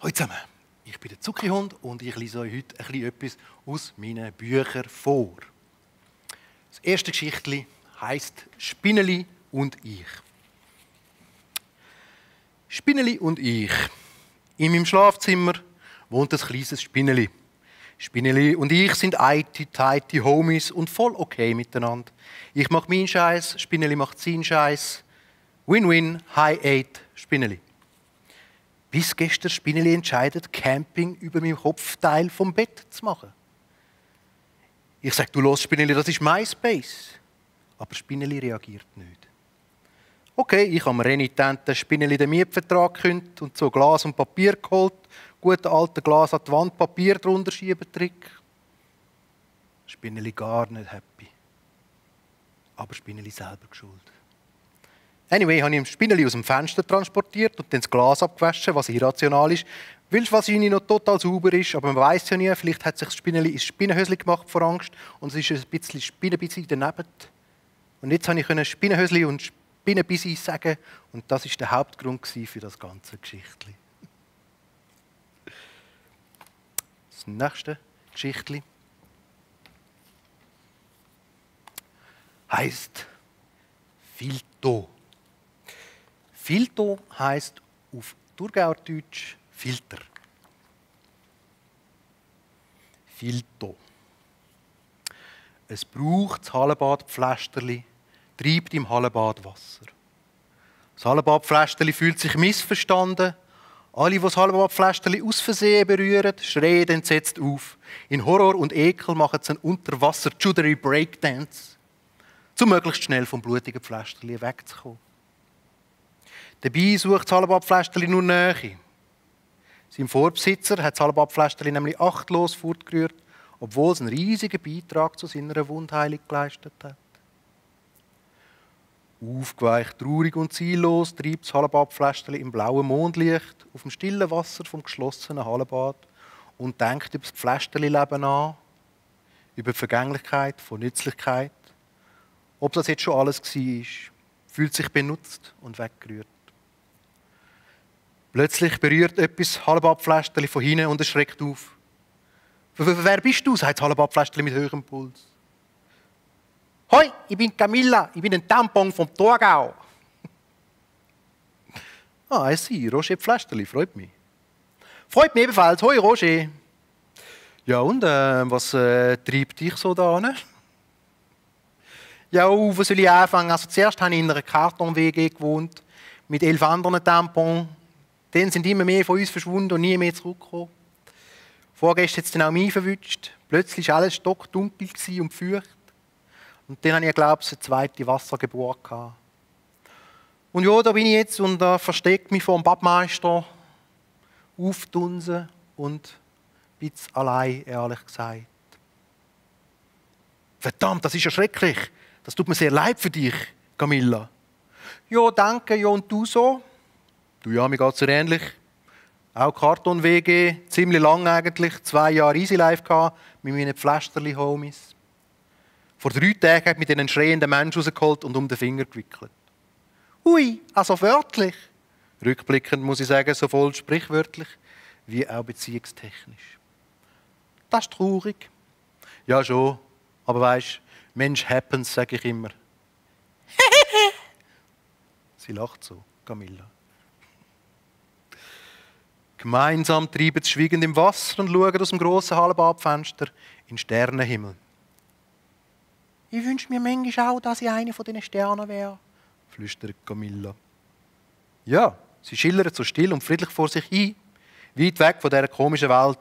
Hallo zusammen, ich bin der Zuckerhund und ich lese euch heute etwas aus meinen Büchern vor. Das erste Geschichtli heisst «Spinneli und ich». Spinneli und ich. In meinem Schlafzimmer wohnt ein kleines Spinneli. Spinneli und ich sind tighty Homies und voll okay miteinander. Ich mache meinen Scheiß, Spinneli macht seinen Scheiß. Win-win, High 8, Spinneli. Bis gestern Spinneli entscheidet, Camping über meinem Kopfteil vom Bett zu machen. Ich sage, du los Spinneli, das ist MySpace. Aber Spinneli reagiert nicht. Okay, ich habe mir renitenten Spinneli den Mietvertrag gekündigt und so Glas und Papier geholt. Guten alten Glas an die Wand, Papier drunter schieben, Trick. Spinneli gar nicht happy. Aber Spinneli selber geschuld. Anyway, habe ich ein Spinneli aus dem Fenster transportiert und dann das Glas abgewaschen, was irrational ist, weil es wahrscheinlich noch total sauber ist, aber man weiß ja nie, vielleicht hat sich das Spinneli ins Spinnenhösli gemacht vor Angst und es ist ein bisschen Spinnenbissi daneben. Und jetzt konnte ich Spinnenhösli und Spinnenbissi sagen und das war der Hauptgrund für das ganze Geschichtli. Das nächste Geschichtli heisst Filto. Filto heisst auf Thurgauer Deutsch Filter. Filto. Es braucht das Hallenbadpflästerli, treibt im Hallenbad Wasser. Das Hallenbadpflästerli fühlt sich missverstanden. Alle, die das Hallenbadpflästerli aus Versehen berühren, schreien entsetzt auf. In Horror und Ekel machen sie einen Unterwasser-Judery-Breakdance, um möglichst schnell vom blutigen Pflästerli wegzukommen. Dabei sucht das Hallenbadpflästerli nur Nähe. Sein Vorbesitzer hat das Hallenbadpflästerli nämlich achtlos fortgerührt, obwohl es einen riesigen Beitrag zu seiner Wundheilung geleistet hat. Aufgeweicht, traurig und ziellos treibt das Hallenbadpflästerli im blauen Mondlicht auf dem stillen Wasser vom geschlossenen Hallenbad und denkt über das Pflästerli-Leben nach, über die Vergänglichkeit von Nützlichkeit. Ob das jetzt schon alles war, fühlt sich benutzt und weggerührt. Plötzlich berührt etwas das Hallenbadpflästerli von hinten und es schreckt auf. «Wer bist du?» sagt das Hallenbadpflästerli mit höherem Puls. «Hoi, ich bin Camilla, ich bin ein Tampon vom Thurgau.» «Ah, I see, Roger Pflästerli, freut mich.» «Freut mich ebenfalls, hoi Roger.» «Ja und, was treibt dich so da hin?» «Ja, wo soll ich anfangen? Also zuerst habe ich in einer Karton-WG gewohnt, mit 11 anderen Tampons. Dann sind immer mehr von uns verschwunden und nie mehr zurückgekommen. Vorgestern hat es dann auch mich verwünscht. Plötzlich war alles stockdunkel und feucht. Und dann hatte ich, glaube ich, eine zweite Wassergeburt gehabt. Und ja, da bin ich jetzt und verstecke mich vor dem Badmeister, auftunsen und ein bisschen allein, ehrlich gesagt. Verdammt, das ist ja schrecklich. Das tut mir sehr leid für dich, Camilla. Ja, danke, ja, und du so? Du, ja, mir geht es ähnlich. Auch Karton-WG, ziemlich lang eigentlich, 2 Jahre Easy Life gehabt, mit meinen Pflästerli-Homies. Vor 3 Tagen hat mich dann ein schreiender Mensch rausgeholt und um den Finger gewickelt. Ui, also wörtlich. Rückblickend muss ich sagen, sowohl sprichwörtlich wie auch beziehungstechnisch. Das ist traurig. Ja, schon. Aber weisst, Mensch happens, sage ich immer. Sie lacht so, Camilla. Gemeinsam treiben sie schweigend im Wasser und schauen aus dem grossen Hallenbadfenster in den Sternenhimmel. Ich wünsche mir manchmal auch, dass ich eine von diesen Sternen wäre, flüstert Camilla. Ja, sie schillern so still und friedlich vor sich hin, weit weg von dieser komischen Welt.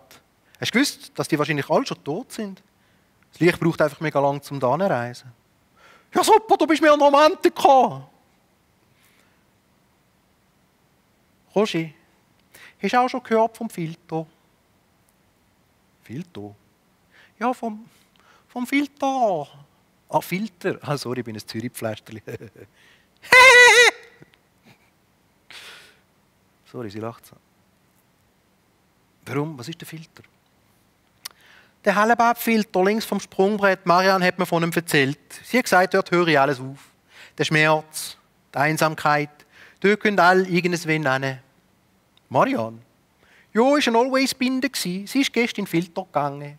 Hast du gewusst, dass die wahrscheinlich alle schon tot sind? Das Licht braucht einfach mega lang, um da zu reisen. Ja super, du bist mir ein Romantiker. Roger, hast du auch schon gehört vom Filto? Filto? Ja, vom Filter. Ah, Filter. Ah, sorry, ich bin ein Zürich-Pflästerli. Sorry, sie lacht so. Warum? Was ist der Filter? Der Hallenbadfilter links vom Sprungbrett. Marianne hat mir von ihm erzählt. Sie hat gesagt, dort höre ich alles auf. Der Schmerz, die Einsamkeit. Dort können alle irgendwas nennen. Marianne? Ja, war ein Always-Binder. Sie ist gestern in den Filter gegangen.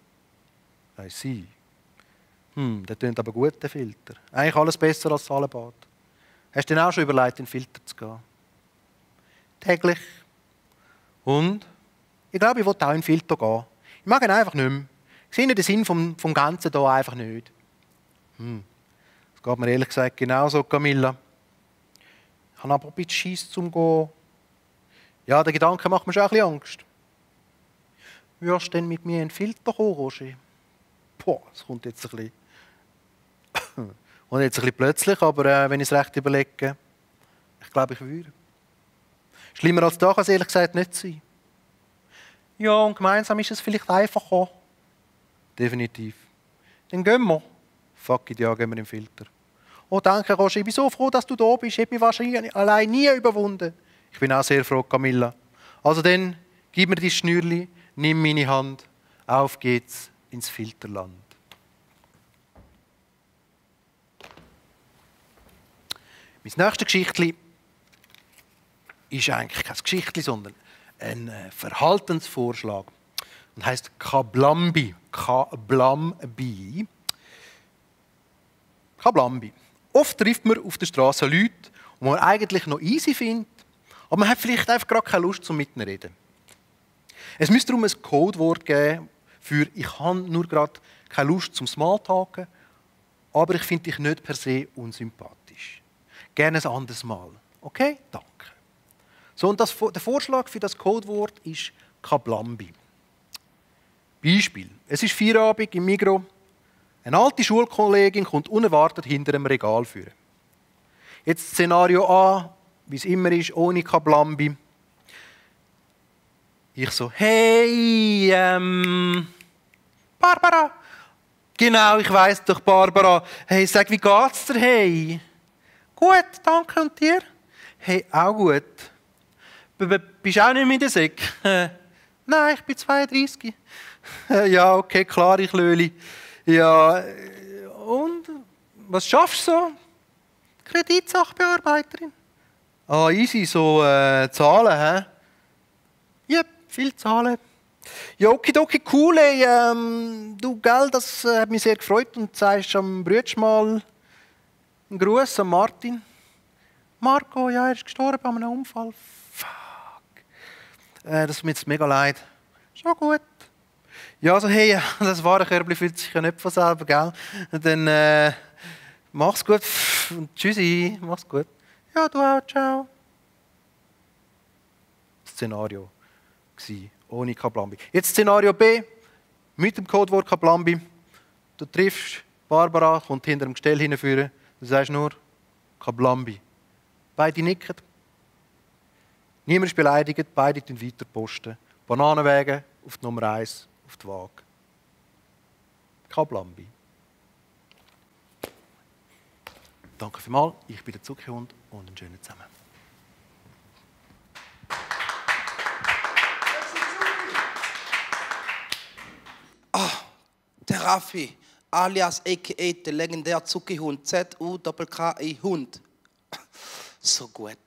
Sie. Der tönt aber gut, der Filter. Eigentlich alles besser als Salebad. Hast du denn auch schon überlegt, in den Filter zu gehen? Täglich. Und? Ich glaube, ich will auch in den Filter gehen. Ich mag ihn einfach nicht mehr. Ich sehe den Sinn vom Ganzen hier einfach nicht. Das geht mir ehrlich gesagt genauso, Camilla. Ich habe aber ein bisschen Schiss zum Gehen. Ja, der Gedanke macht mir schon ein bisschen Angst. Wirst du denn mit mir in den Filter kommen, Roger? Boah, das kommt jetzt ein bisschen... Und jetzt ein bisschen plötzlich, aber wenn ich es recht überlege, ich glaube, ich würde. Schlimmer als das kann es ehrlich gesagt nicht sein. Ja, und gemeinsam ist es vielleicht einfacher. Definitiv. Dann gehen wir. Fuck it, ja, gehen wir im Filter. Oh, danke, Roger, ich bin so froh, dass du da bist. Ich hätte mich wahrscheinlich allein nie überwunden. Ich bin auch sehr froh, Camilla. Also dann, gib mir die Schnürli, nimm meine Hand. Auf geht's ins Filterland. Mein nächstes Geschichtli ist eigentlich kein Geschichtli, sondern ein Verhaltensvorschlag. Und heisst Kablambi. Kablambi. Kablambi. Oft trifft man auf der Straße Leute, die man eigentlich noch easy findet, aber man hat vielleicht einfach gerade keine Lust zum Miteinander reden. Es müsste darum ein Codewort geben für «Ich habe nur gerade keine Lust zum Smalltalken, aber ich finde dich nicht per se unsympathisch. Gerne ein anderes Mal. Okay? Danke.» So, und der Vorschlag für das Codewort ist Kablambi. Beispiel. Es ist Feierabend im Migros. Eine alte Schulkollegin kommt unerwartet hinter einem Regal führen. Jetzt Szenario A, wie es immer ist, ohne Kablambi. Ich so, hey, Barbara. Genau, ich weiss doch, Barbara. Hey, sag, wie geht's dir? Hey. Gut, danke, und dir? Hey, auch gut. Bist du auch nicht mehr in der Säck? Nein, ich bin 32. Ja, okay, klar, ich Löli. Ja, und? Was schaffst du so? Kreditsachbearbeiterin. Ah, easy, so Zahlen, hä? Ja, viel Zahlen. Ja, okidoki, cool, ey. Du, gell, das hat mich sehr gefreut und sagst am Brütsch mal einen Gruß an Martin. Marco, ja, er ist gestorben bei einem Unfall. Fuck. Das tut mir jetzt mega leid. Schon gut. Ja, also hey, das Warenkörbchen fühlt sich ja nicht von selber, gell? Dann mach's gut und tschüssi, mach's gut. Ja, du auch, ciao. Szenario gsi, ohne Kablambi. Jetzt Szenario B, mit dem Codewort Kablambi. Du triffst Barbara, kommt hinter dem Gestell hinführen. Du sagst nur Kablambi. Beide nicken. Niemand ist beleidigt, beide weiter posten. Bananenwege auf die Nummer 1. Auf die Waage. Kablambi. Danke vielmals, ich bin der Zuckerhund und einen schönen zusammen. Der Raffi, alias a.k.a. der legendäre Zuckerhund, Z-U-K-K-I Hund. So gut.